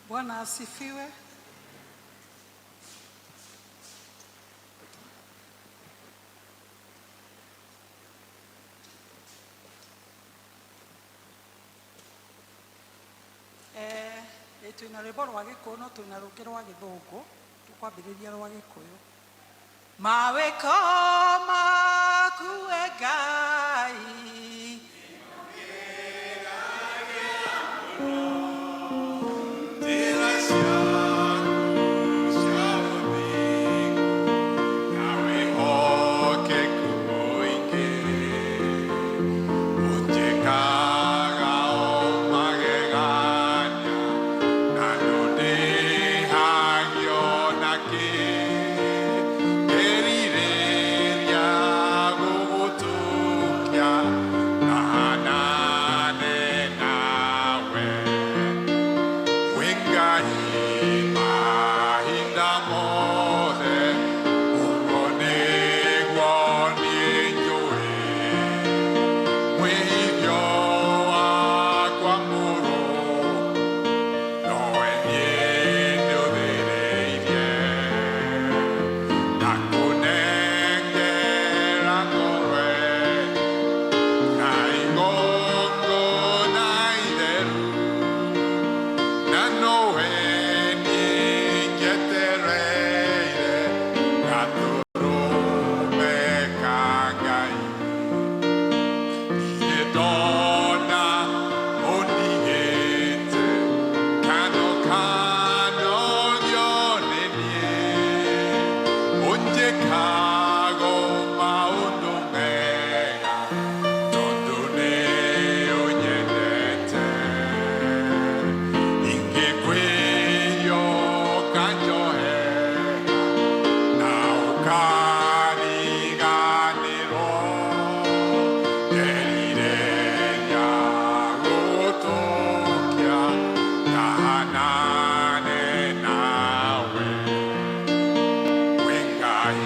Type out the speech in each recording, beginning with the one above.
Bwana asifiwe. Eh, twina rwĩmbo rwa gĩkũyũ no twĩna rũngĩ rwa gĩthũngũ tũkwambĩrĩria rwa gĩkũyũ. Mawĩko maku we Ngai. Njĩra ciaku cia ũthingu na wĩhokeku mũingĩ, ũnjĩkaga o magegania na ndũndĩhagio nakĩ. Ngĩrirĩria gũgũtũkia na hanane nawe. Wĩ Ngai mahinda mothe, ũguo nĩguo niĩ njũĩ. Mwĩhithio wakwa mũrũ, nowe niĩ ndũthĩrĩirie. Ndakũnengera ngoro na igongona itheru, na nowe niĩ njetereire gatũrũme ka Ngai. Ndirĩ ndona ũndigĩte kana ũkanogio nĩ niĩ. Ũnjĩkaga o maũndũ mega tondũ nĩ ũnyendete. Ingĩkwĩhia ũkanjohera na ũkariganĩrwo. Ngerirĩria gũgũtũkia ngahanane nawe. Wĩ Ngai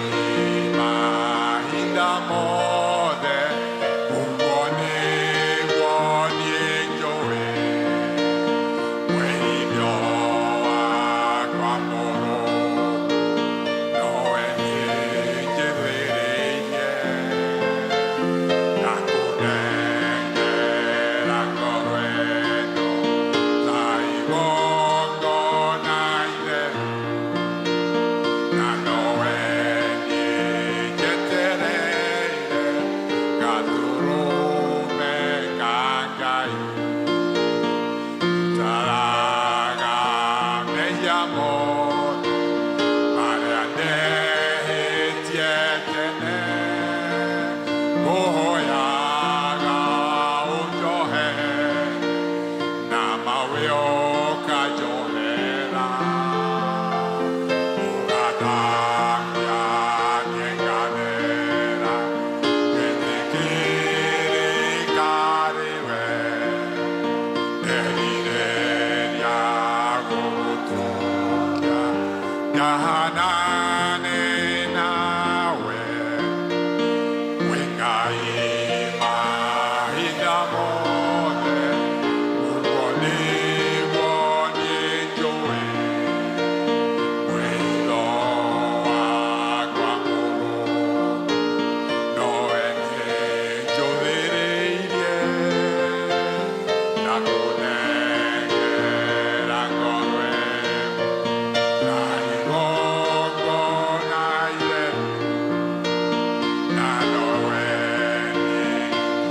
mahinda mothe, ũguo nĩguo niĩ njũĩ. Mwĩhithio wakwa mũrũ, nowe niĩ njĩthĩrĩirie. Ndakũnengera ngoro ĩno ta igongona itheru, na nowe niĩ njetereire gatũrũme ka Ngai. Taraga mehia mothe marĩa ndehĩtie tene, ngũhoyaga ũnjohere na mawe ũkanjohera. Ũgathambia ngenganĩra, ngĩtĩkĩrĩka nĩwe. Nderirĩria gũgũtũkia ngahanane nawe. Wĩ Ngai mahinda mothe, ũguo nĩguo niĩ njũĩ. Mwĩhitho wakwa mũrũ, nowe niĩ njũthĩrĩirie. Ndakũnengera ngoro ĩno na igongona itheru, na nowe niĩ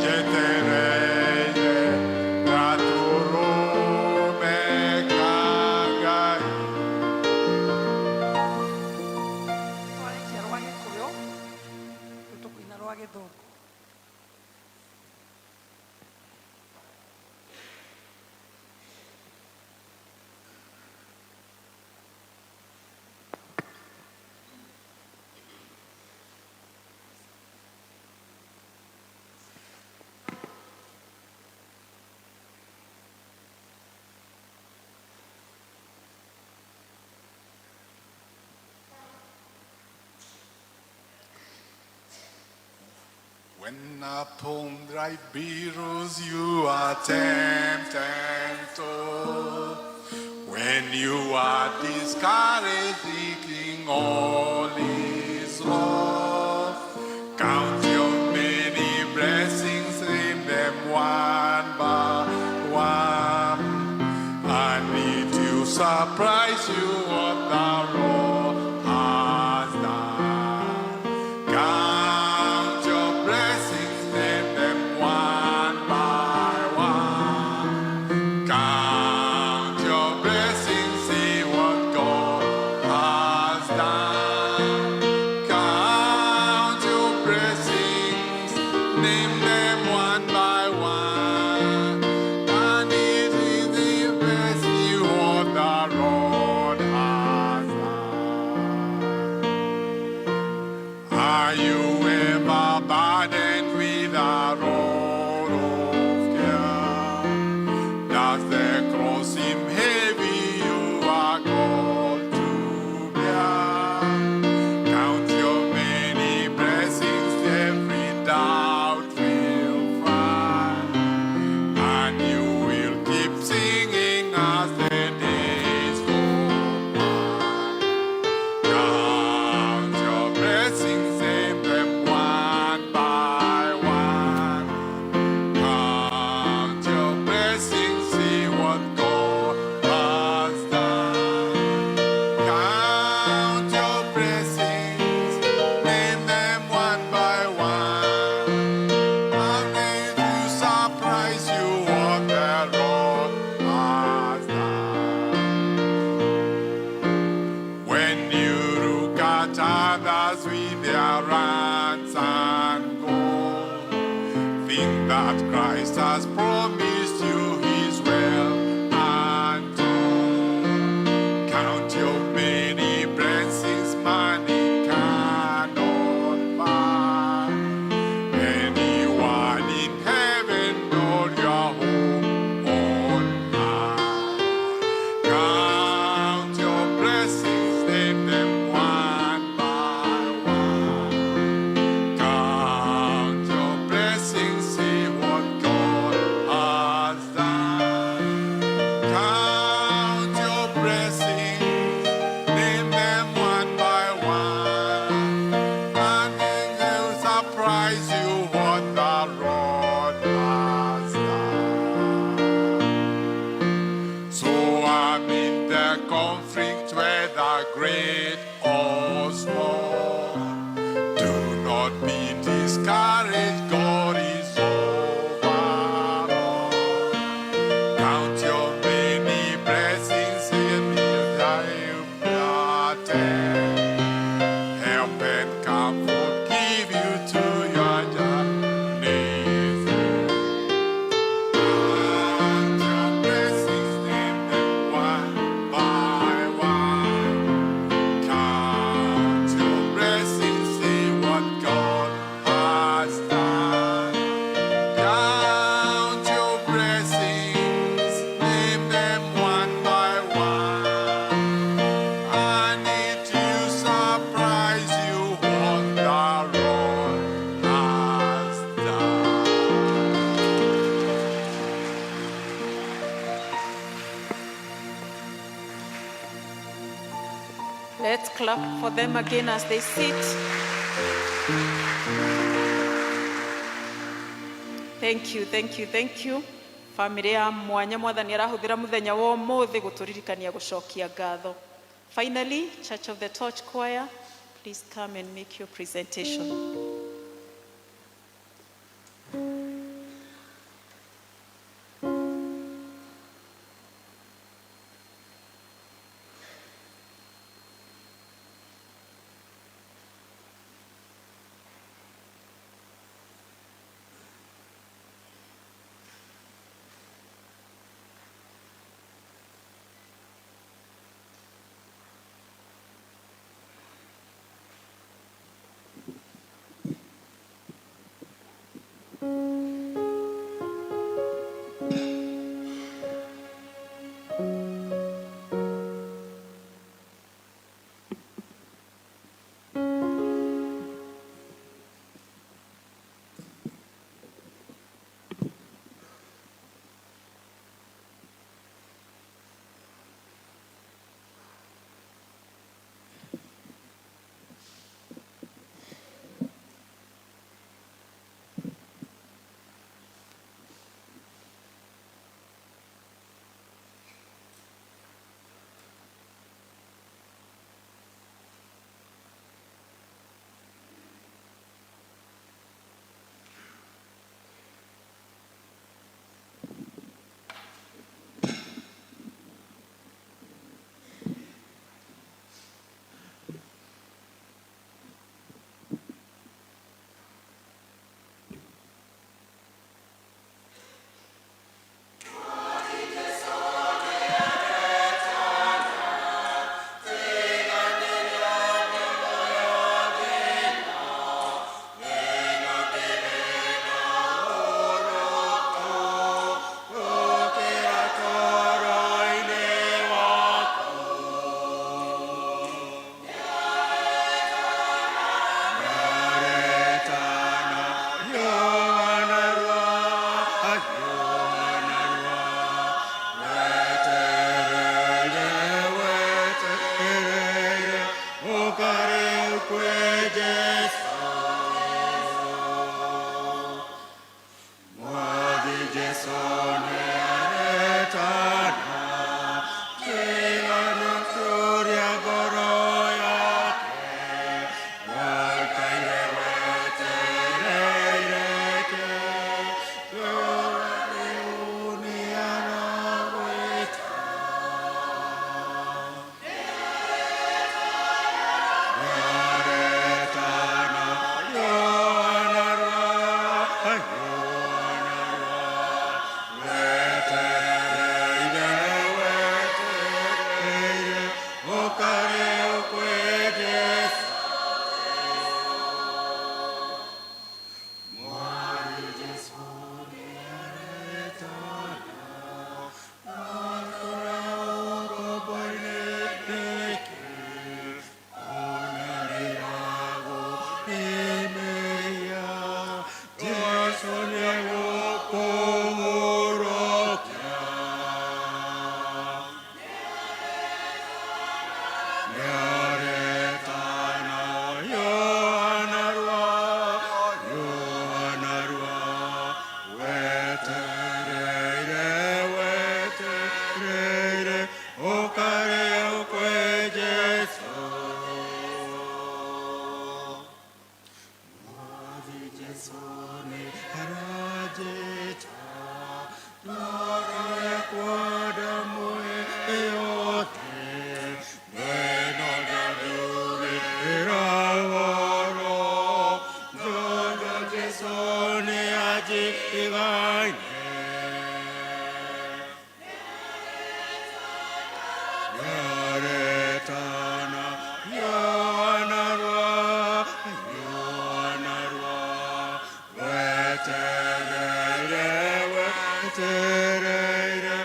njetereire gatũrũme ka Ngai. Twarĩkia rwa gĩkũyũ rĩu tũkũina rwa gĩthũngũ. When upon thy billows you are tempted and tossed, when you are discouraged, thinking all is lost, count your many blessings, name them one by one, and it will surprise you what the Lord has done. Count your blessings, name them one by one. Count your blessings, see what God has done. Count your blessings, name them one by one. And it is the best you what the Lord has done. Are you ever burdened with a load of care? Does the cross seem heavy you are called to bear? Count your many blessings, every doubt will fly, and you will keep singing as the days go by. Count your blessings, name them one by one. Count your blessings, see what God has done. Count your blessings, name them one by one. And they will surprise you what the Lord has done. When you look at others with their lands and gold, think that Christ has promised you his wealth untold. Count your many blessings, money cannot buy. Anyone in heaven nor your home on high. Count your blessings, name them one by one. Count your blessings, see what God has done. Count your blessings, name them one by one, and it will surprise you what the Lord has done. So amid the conflict, whether great or small, do not be discouraged, God is over all. Count your many blessings in your time. Help and comfort give you to your journey's end. Count your blessings, name them one by one. Count your blessings, see what God has done. Count your blessings, name them one by one. And it will surprise you what the Lord has done. Let's clap for them again as they sit. Thank you, thank you, thank you. Family ya mwanya Mwathani arahũthĩra mũthenya wa ũmũthĩ gũtũririkania gũcokia ngatho. Finally, Church of the Torch Choir, please come and make your presentation. Wetereire, wetereire,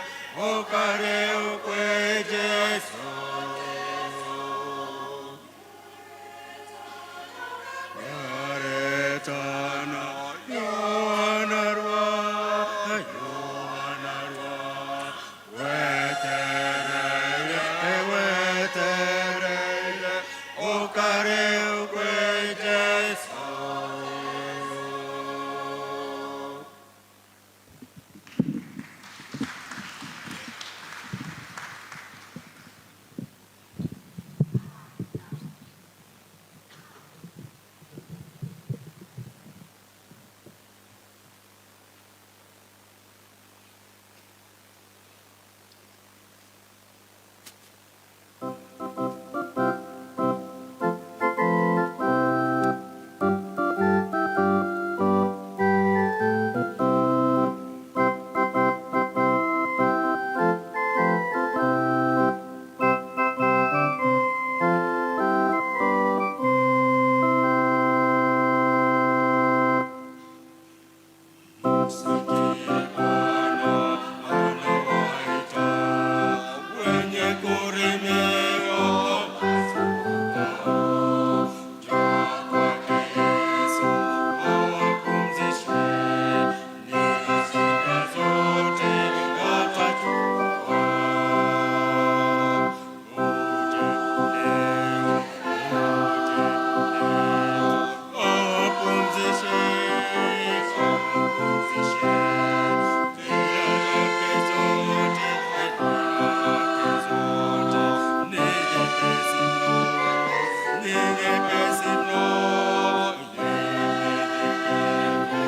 ũka rĩu kwĩ Jesũ. Yaretana, Yohana rwa, Yohana rwa. Wetereire, wetereire, ũka rĩu kwĩ Jesũ. Msikie Bwana anawaita wenye kuremewa, njoo kwake Yesu awapumzishe, ni shida zote atachukua. Uje leo, uje leo, awapumzishe, awapumzishe. Nira zake zote, nira zake zote, ni nyepesi mno, ni nyepesi mno. Yeye mnyenyekevu,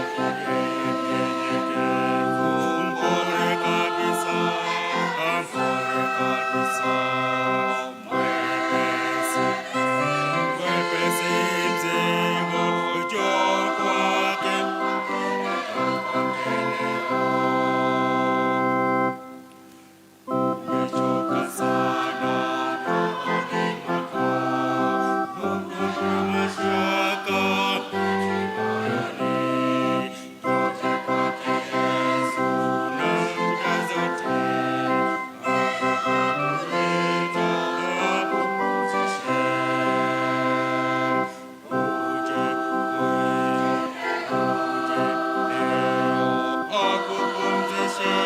yeye mnyenyekevu, mpole kabisa, mpole kabisa, mwepesi, mwepesi mzigo, njoo kwake, njoo kwake leo. Umechoka sana rohoni mwako, una mashaka moyoni, njoo kwake Yesu na shida zote, anakuita akupumzishe. Uje, uje, uje leo akupumzishe,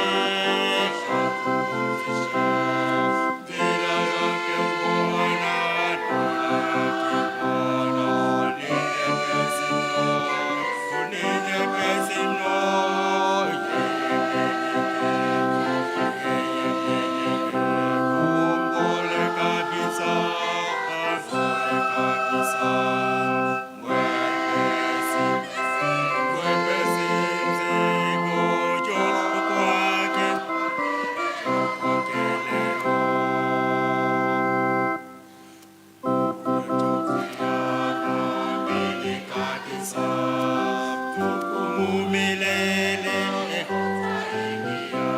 akupumzishe. Nira yake Bwana, nira yake Bwana, ni nyepesi mno, ni nyepesi mno. Yeye mnyenyekevu, yeye mnyenyekevu, mpole kabisa, mpole kabisa, mwepesi, mwepesi mzigo, njoo kwake, njoo kwake leo. Umetokea dhambini kabisa, hukumu milele utaingia.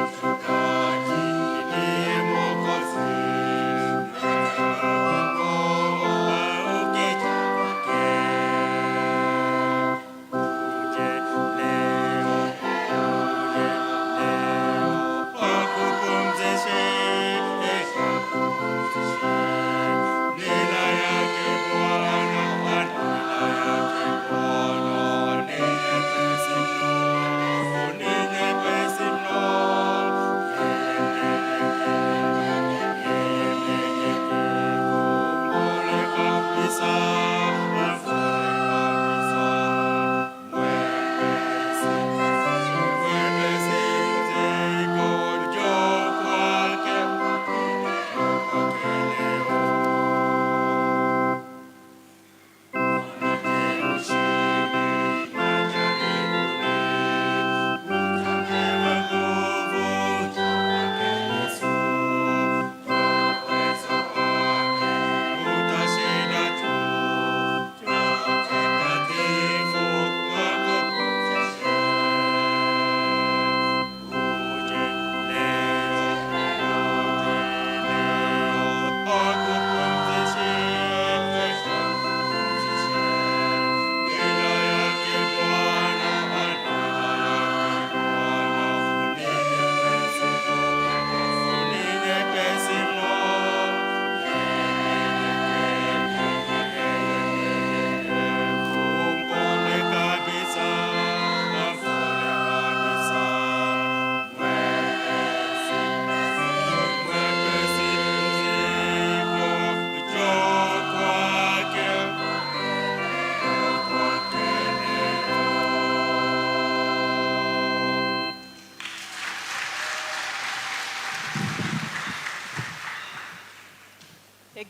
Mchungaji ndiye Mwokozi, atakuokoa ukija kwake. Uje leo, uje leo, akupumzishe, akupumzishe. Nira yake Bwana, nira yake Bwana,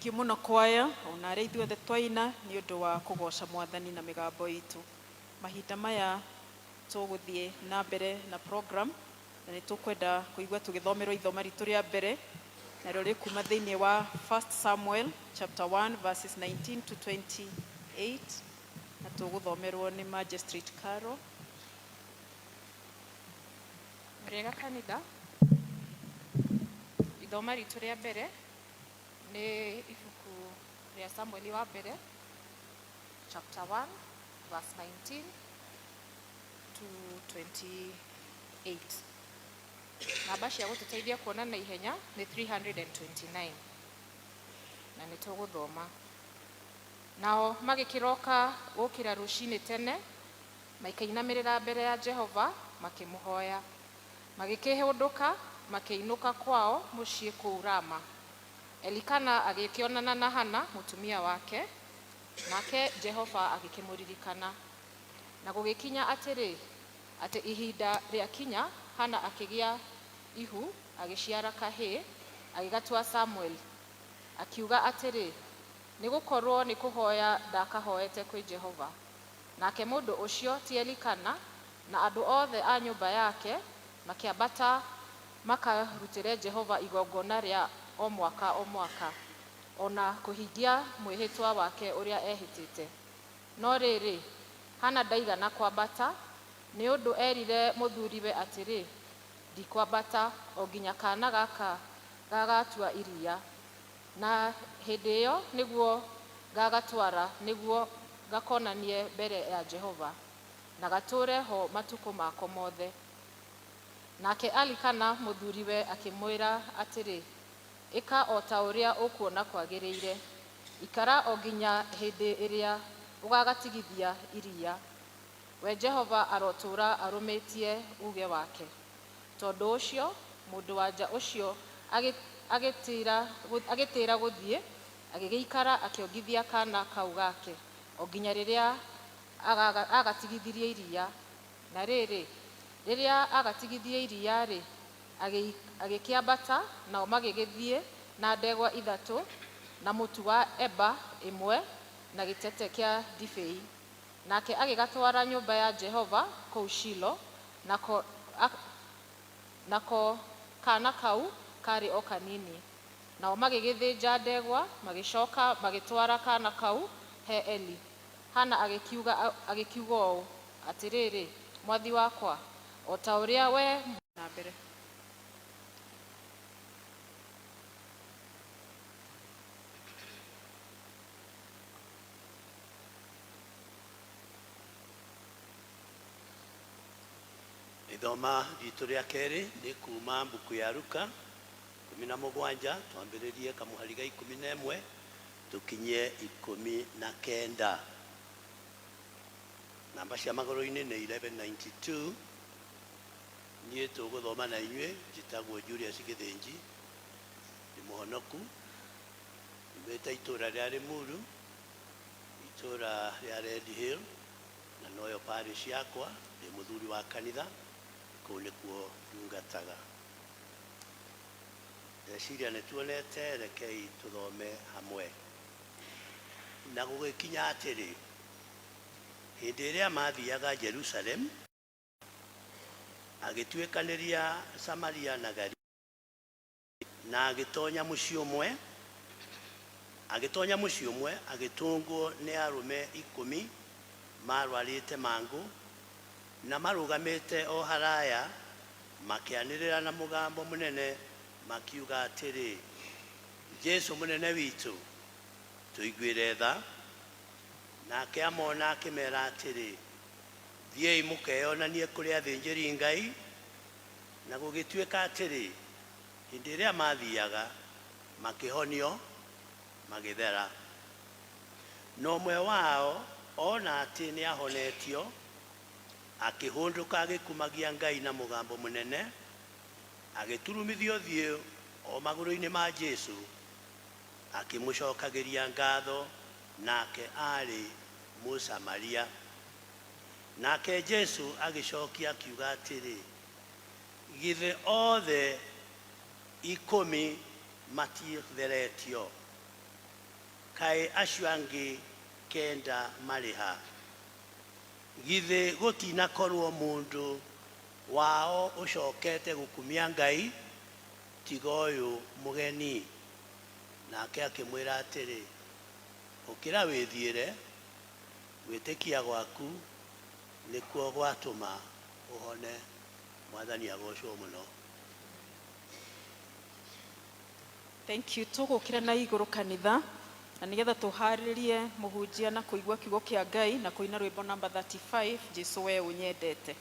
Thengiũ mũno kwaya ona arĩa ithuothe twaina nĩ ũndũ wa kũgoca Mwathani na mĩgambo itũ. Mahinda maya tũgũthiĩ na mbere na program na nĩ tũkwenda kũigua tũgĩthomerwo ithoma ritũ rĩa mbere, narĩo rĩkuma thĩinĩ wa 1 Samuel chapter 1 verses 19 to 28, na tũgũthomerwo nĩ Magistrate Caro. Mũrĩega kanitha. Ithoma ritũ rĩa mbere nĩ ibuku rĩa Samueli wa mbere chapter 1 verse 19 to 28. Namba cia gũtũteithia kuona na ihenya nĩ 329, na nĩ tũgũthoma. Nao magĩkĩroka gũkĩra rũcinĩ tene, maikainamĩrĩra mbere ya Jehova makĩmũhoya. Magĩkĩhũndũka makĩinũka kwao mũciĩ kũu Rama. Elikana agĩkĩonana na Hana mũtumia wake, nake Jehova agĩkĩmũririkana. Na gũgĩkinya atĩrĩ, atĩ ihinda rĩakinya, Hana akĩgĩa ihu, agĩciara kahĩĩ, agĩgatua Samueli. Akiuga atĩrĩ, nĩ gũkorwo nĩ kũhoya ndakahoete kwĩ Jehova. Nake mũndũ ũcio ti Elikana na andũ othe a nyũmba yake makĩambata makarutĩre Jehova igongona rĩa o mwaka o mwaka, o na kũhingia mwĩhĩtwa wake ũrĩa ehĩtĩte. No rĩrĩ, Hana ndaigana kwambata, nĩ ũndũ erire mũthuriwe atĩrĩ, ndikwambata o nginya kaana gaka gagatua iria, na hĩndĩ ĩyo nĩguo ngagatwara nĩguo gakonanie mbere ya Jehova, na gatũũre ho matukũ mako mothe. Nake Elikana mũthuriwe akĩmwĩra atĩrĩ, ĩka o ta ũrĩa ũkuona kwagĩrĩire, ikara o nginya hĩndĩ ĩrĩa ũgagatigithia iria. We Jehova arotũũra arũmĩtie uuge wake. Tondũ ũcio mũndũ-wa-nja ũcio agĩtĩĩra gũthiĩ, agĩgĩikara akĩongithia kaana kau gake o nginya rĩrĩa agatigithirie iria. Na rĩrĩ, rĩrĩa agatigithirie iria-rĩ, agĩkĩambata, nao magĩgĩthiĩ na ndegwa ithatũ, na mũtu wa eba ĩmwe, na gĩtete kĩa ndibei. Nake agĩgatwara nyũmba ya Jehova kũu Shilo, nako kaana kau karĩ o kanini. Nao magĩgĩthĩnja ndegwa, magĩcoka magĩtwara kaana kau he Eli. Hana agĩkiuga ũũ, atĩrĩrĩ, mwathi wakwa, o ta ũrĩa we na mbere. Ithoma ritũ rĩa kerĩ nĩ kuma mbuku ya Luka 17, twambĩrĩrie kamũhari ga 11 tũkinye 19. Namba cia magũrũ-inĩ nĩ 1192. Niĩ tũgũthoma na inyuĩ, njĩtagwo Julius Gĩthĩnji, ndĩ mũhonoku, nyumĩte itũũra rĩa Limuru, itũũra rĩa Red Hill, na noyo parish yakwa, ndĩ mũthuri wa kanitha, kũu nĩkuo ndungataga. Ndeciria nĩ tuonete, rekei tũthome hamwe. Na gũgĩkinya atĩrĩ, hĩndĩ ĩrĩa mathiaga Jerusalem, agĩtuĩkanĩria Samaria na Galili, na agĩtonya mũciĩ ũmwe, agĩtũngwo nĩ arũme 10 marwarĩte mangũ, na marũgamĩte o haraya, makĩanĩrĩra na mũgambo mũnene makiuga atĩrĩ, Jesũ mũnene witũ, tũiguĩre tha. Nake amona akĩmera atĩrĩ, thiĩi mũkeyonanie kũrĩ athĩnjĩri Ngai. Na gũgĩtuĩka atĩrĩ, hĩndĩ ĩrĩa mathiaga, makĩhonio, magĩthera. Na ũmwe wao ona atĩ nĩahonetio, akĩhũndũka agĩkumagia Ngai na mũgambo mũnene, agĩturumithia ũthiũ o magũrũ-inĩ ma Jesũ, akĩmũcokagĩria ngatho, nake aarĩ Mũsamaria. Nake Jesũ agĩcokia akiuga atĩrĩ, githĩ othe 10 matitheretio? Kaĩ acio angĩ kenda marĩ ha? Githĩ gũtinakorwo mũndũ wao ũcokete gũkumia Ngai tiga ũyũ mũgeni? Nake akĩmwĩra atĩrĩ, Ũkĩra wĩthiĩre, gwĩtĩkia gwaku nĩkuo gwatũma ũhone. Mwathani agocwo mũno. Thank you. Tũgũkĩra na igũrũ kanitha na nĩgetha tũharĩrie mũhunjia na kũigua kiugo kĩa Ngai na kũina rwĩmbo namba 35, Jesu we ũnyendete.